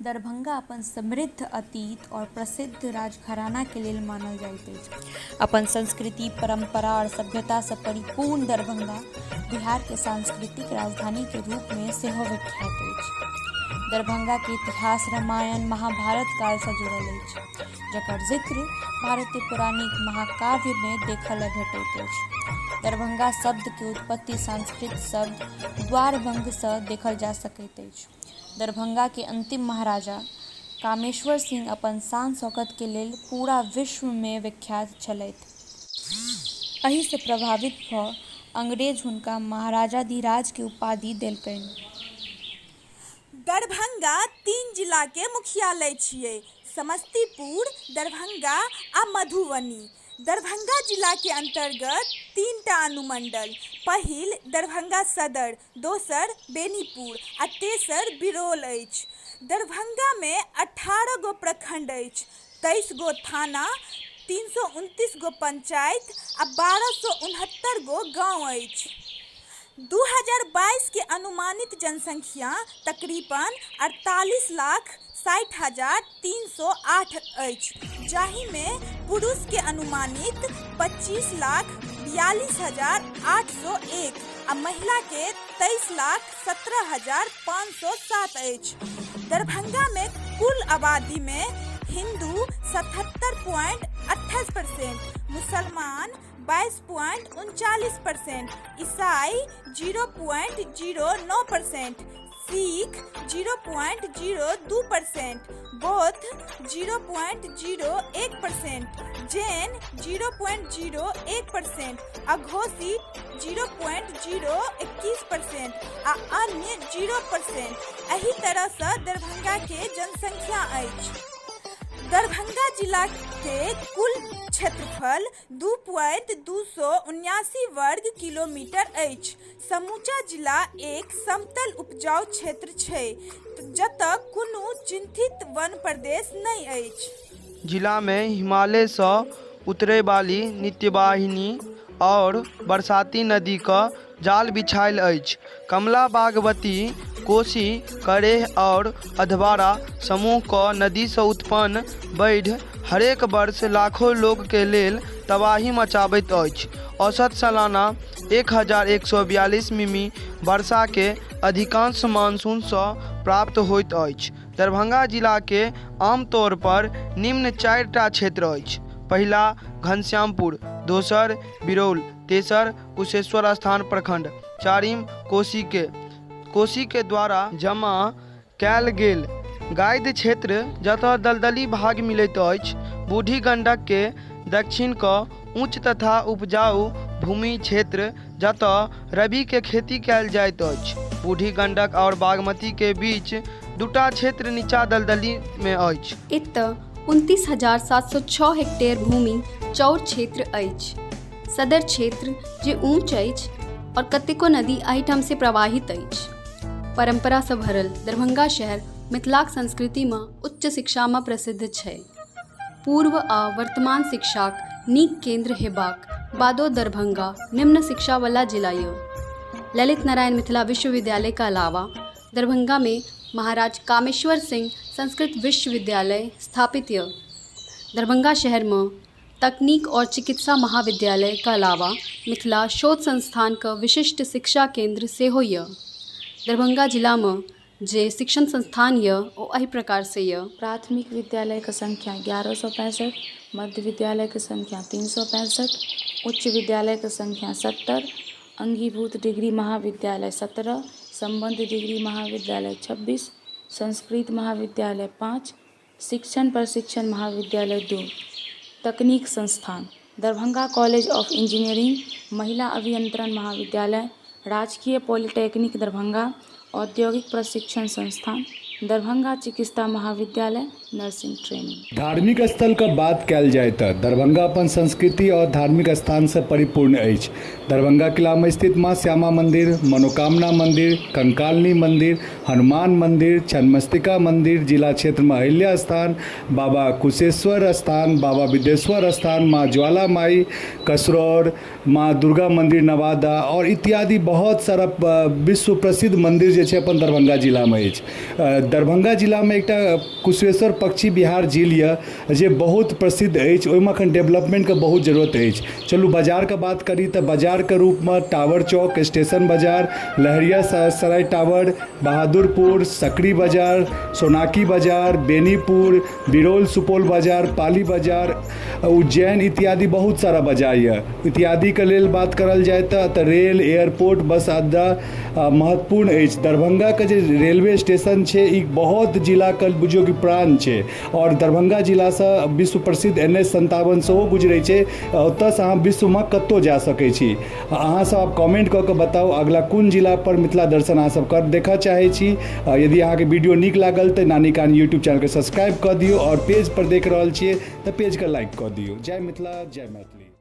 दरभंगा अपन समृद्ध अतीत आओर प्रसिद्ध राजघरानाके लेल मानल जाइत अछि। अपन संस्कृति, परम्परा आओर सभ्यतासँ परिपूर्ण दरभंगा बिहारके सांस्कृतिक राजधानीके रूपमे सेहो विख्यात अछि। दरभंगाके इतिहास रामायण, महाभारत कालसँ जुड़ल अछि, जकर जिक्र भारतीय पौराणिक महाकाव्यमे देखऽ लए भेटैत अछि। दरभंगा शब्दके उत्पत्ति संस्कृत शब्द द्वारभंगसँ देखल जा सकैत अछि। दरभंगा के अंतिम महाराजा कामेश्वर सिंह अपन शान शौकत के लेल पूरा विश्व मे विख्यात छलथि। एहि सँ प्रभावित भ अंग्रेज हुनका महाराजाधिराज के उपाधि देलकनि। दरभंगा तीन जिलाके मुख्यालय छियै, समस्तीपुर, दरभंगा आ मधुबनी। दरभंगा जिलाके अन्तर्गत तीनटा अनुमण्डल, पहिल दरभंगा सदर, दोसर बेनीपुर आ तेसर बिरौल अछि। दरभंगामे 18 गो प्रखण्ड अछि, 23 गो थाना, 329 गो पंचायत आ 1269 गो गाँव अछि। 2022 के अनुमानित जनसंख्या तकरीबन 48,60,308 अछि, जाहिमे पुरुषके अनुमानित 25,42,801 आ महिलाके 23,17,507 अछि। दरभंगामे कुल आबादीमे हिन्दू 77.28%, मुसलमान 22.39%, ईसाई 0.09%, सिख 0.02%, बौद्ध 0.01%, जैन 0.01%, अघोषी 0.021% आ अन्य 0%। एहि तरहसँ दरभंगाके जनसंख्या अछि। दरभंगा जिलाके कुल क्षेत्रफल 2.279 वर्ग किलोमीटर अछि। समूचा जिला एक समतल उपजाऊ क्षेत्र छै जतय कोनो चिन्हित वन प्रदेश नहि अछि। जिलामे हिमालयसँ उतरैवाली नित्यवाहिनी आओर बरसाती नदीक जाल बिछायल अछि। कमला, बागमती, कोसी, करेह आओर अधवारा समूहक नदीसँ उत्पन्न बाढ़ि हरेक वर्ष लाखो लोकके लेल तबाही मचाबैत अछि। औसत सालाना 1142 मिमी वर्षाके अधिकांश मानसूनसँ प्राप्त होइत अछि। दरभंगा जिलाके आमतौर पर निम्न चारिटा क्षेत्र अछि। पहिला घनश्यामपुर, दोसर बिरौल, तेसर कुशेश्वर स्थान प्रखंड, चारिम कोसीके कोसीके द्वारा जमा कयल गेल गादि क्षेत्र जतय दलदली भाग मिलैत अछि। बूढ़ी गंडकके दक्षिणक ऊँच तथा उपजाऊ भूमि क्षेत्र जतय रबीके खेती कयल जाइत अछि। बूढ़ी गंडक आओर बागमतीके बीच दूटा क्षेत्र नीचा दलदलीमे अछि। एतय 29,706 हेक्टेयर भूमि चौर क्षेत्र अछि। सदर क्षेत्र जे ऊँच अछि आओर कतेको नदी एहिठामसँ प्रवाहित अछि। परम्परासँ भरल दरभंगा शहर मिथिलाक संस्कृतिमे उच्च शिक्षामे प्रसिद्ध छै। पूर्व आ वर्तमान शिक्षाक नीक केन्द्र हेबाक बादो दरभंगा निम्न शिक्षावला जिला यऽ। ललित नारायण मिथिला विश्वविद्यालयके अलावा दरभंगामे महाराज कामेश्वर सिंह संस्कृत विश्वविद्यालय स्थापित यऽ। दरभंगा शहरमे तकनीक आओर चिकित्सा महाविद्यालयके अलावा मिथिला शोध संस्थानके विशिष्ट शिक्षा केन्द्र सेहो यऽ। दरभंगा जिलामे जे शिक्षण संस्थान यऽ ओ एहि प्रकारसँ यऽ। प्राथमिक विद्यालयके संख्या 1165, मध्य विद्यालयके संख्या 365, उच्च विद्यालयके संख्या 70, अङ्गीभूत डिग्री महाविद्यालय 17, सम्बद्ध डिग्री महाविद्यालय 26, संस्कृत महाविद्यालय 5, शिक्षण प्रशिक्षण महाविद्यालय 2, तकनीक संस्थान दरभंगा कॉलेज ऑफ इंजीनियरिंग, महिला अभियंत्रण महाविद्यालय, राजकीय पॉलिटेक्निक दरभंगा, औद्योगिक प्रशिक्षण संस्थान, दरभंगा चिकित्सा महाविद्यालय, नर्सिंग ट्रेनिंग। धार्मिक स्थलके बात कयल जाय तऽ दरभंगा अपन संस्कृति आओर धार्मिक स्थानसँ परिपूर्ण अछि। दरभंगा किलामे स्थित माँ श्यामा मन्दिर, मनोकामना मन्दिर, कंकालिनी मन्दिर, हनुमान मन्दिर, छन्नमस्तिका मन्दिर, जिला क्षेत्रमे अहिल्या स्थान, बाबा कुशेश्वर स्थान, बाबा विदेश्वर स्थान, माँ ज्वाला माइ कसरौर, माँ दुर्गा मन्दिर नवादा आओर इत्यादि बहुत सारा विश्व प्रसिद्ध मन्दिर जे छै अपन दरभंगा जिलामे अछि। दरभंगा जिलामे एकटा कुशेश्वर पक्षी विहार झील यऽ जे बहुत प्रसिद्ध अछि। ओहिमे एखन डेवलपमेन्टके बहुत जरूरत अछि। चलू बाजारके बात करी तऽ बाजारके रूपमे टावर चौक, स्टेशन बाजार, लहेरिया सराय टावर, बहादुरपुर, सकरी बाजार, सोनाकी बाजार, बेनीपुर, बिरौल सुपौल बाजार, पाली बाजार, उज्जैन इत्यादि बहुत सारा बाजार यऽ। इत्यादिके लेल बात करल जाय तऽ रेल, एयरपोर्ट, बस अड्डा महत्वपूर्ण अछि। दरभंगाके जे रेलवे स्टेशन छै ई बहुत जिलाके बुझियौ कि प्राण छै आओर दरभंगा जिलासँ विश्व प्रसिद्ध एन एच 57 सेहो गुजरै छै। ओतऽसँ अहाँ विश्वमे कतहु जा सकै छी। अहाँ सब आब कमेंट कऽ कऽ बताउ अगला कोन जिला पर मिथिला दर्शन अहाँ सब देखऽ चाहै छी। यदि अहाँके वीडियो नीक लागल तऽ नानी कान यूट्यूब चैनलके सब्सक्राइब कऽ दियौ आओर पेज पर देख रहल छियै तऽ पेजके लाइक कऽ दियौ। जय मिथिला, जय मैथिली।